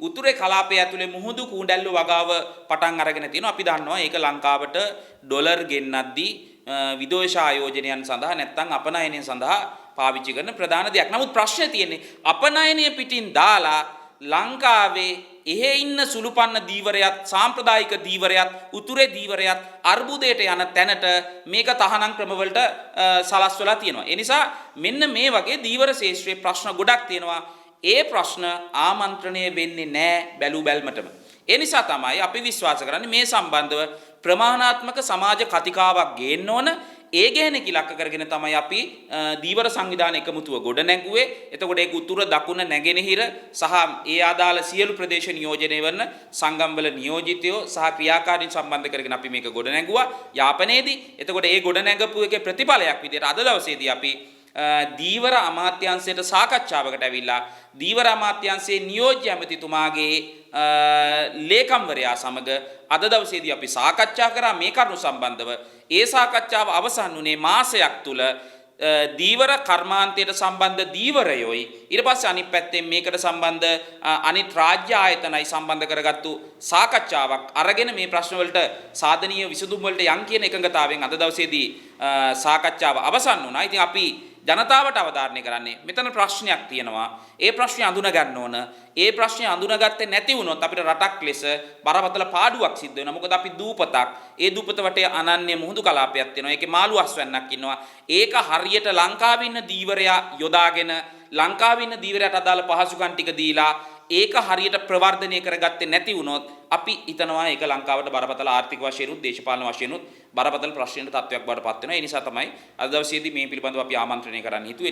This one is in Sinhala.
උතුරේ කලාපය ඇතුලේ මුහුදු කූඩැල්ල වගාව පටන් අරගෙන තියෙනවා. අපි දන්නවා ඒක ලංකාවට ඩොලර් ගෙන්නද්දී විදේශ ආයෝජනයන් සඳහා නැත්නම් අපනයනය සඳහා පාවිච්චි කරන ප්‍රධාන දෙයක්. නමුත් ප්‍රශ්නේ තියෙන්නේ අපනයනය පිටින් දාලා ලංකාවේ එහෙ ඉන්න සුළුපන්න දීවරයත්, සාම්ප්‍රදායික දීවරයත්, උතුරේ දීවරයත් අර්බුදයට යන තැනට මේක තහනම් ක්‍රමවලට සලස්වලා තියෙනවා. ඒ නිසා මෙන්න මේ වගේ දීවර ශේෂ්ත්‍රයේ ප්‍රශ්න ගොඩක් තියෙනවා. ඒ ප්‍රශ්න ආමන්ත්‍රණය වෙන්නේ නෑ බැලු බැල්මටම. ඒ නිසා තමයි අපි විශ්වාස කරන්නේ මේ සම්බන්ධව ප්‍රමාණාත්මක සමාජ කතිකාවක් ගේන්න ඕන. ඒ ගැහෙන ඉලක්ක කරගෙන තමයි අපි දීවර සංවිධාන එකමුතුව ගොඩ නැගුවේ. එතකොට ඒක උතුර, දකුණ, නැගෙනහිර සහ ඒ අදාළ සියලු ප්‍රදේශ නියෝජනය වන සංගම්වල නියෝජිතයෝ සහ ක්‍රියාකාරීන් සම්බන්ධ කරගෙන අපි මේක ගොඩ නැගුවා යාපනයේදී. එතකොට ඒ ගොඩ නැගපු එකේ ප්‍රතිඵලයක් විදිහට අද දවසේදී අපි දීවර අමාත්‍යංශයට සාකච්ඡාවකට ඇවිල්ලා දීවර අමාත්‍යංශයේ නියෝජ්‍ය ඇමතිතුමාගේ ලේකම්වරයා සමග අද දවසේදී අපි සාකච්ඡා කරා මේ කරුණු සම්බන්ධව. ඒ සාකච්ඡාව අවසන් වුණේ මාසයක් තුල දීවර කර්මාන්තයට සම්බන්ධ දීවරයෝයි, ඊට පස්සේ අනිත් පැත්තෙන් මේකට සම්බන්ධ අනිත් රාජ්‍ය ආයතනයි සම්බන්ධ කරගත්තු සාකච්ඡාවක් අරගෙන මේ ප්‍රශ්න වලට සාධනීය විසඳුම් වලට යන් කියන එකඟතාවයෙන් අද දවසේදී සාකච්ඡාව අවසන් වුණා. ඉතින් අපි ජනතාවට අවධාරණය කරන්නේ මෙතන ප්‍රශ්නයක් තියෙනවා. ඒ ප්‍රශ්නේ අඳුන ගන්න ඕන. ඒ ප්‍රශ්නේ අඳුනගත්තේ නැති වුණොත් අපිට රටක් ලෙස බරපතල පාඩුවක් සිද්ධ වෙනවා. මොකද අපි දූපතක්. ඒ දූපත වටේ අනන්‍ය මුහුදු කලාපයක් තියෙනවා. ඒකේ මාළු අස්වැන්නක් ඉන්නවා. ඒක හරියට ලංකාවේ ඉන්න දීවරයා යොදාගෙන, ලංකාවේ ඉන්න දීවරයාට අදාළ පහසුකම් ටික දීලා ඒක හරියට ප්‍රවර්ධනය කරගත්තේ නැති වුණොත් අපි හිතනවා ඒක ලංකාවට බරපතල ආර්ථික වශයෙන් උත් දේශපාලන වශයෙන් උත් බරපතල ප්‍රශ්නයට තත්ත්වයක් බවට පත් වෙනවා. ඒ නිසා තමයි අද දවසේදී මේ පිළිබඳව අපි ආමන්ත්‍රණය කරන්න හිතුවේ.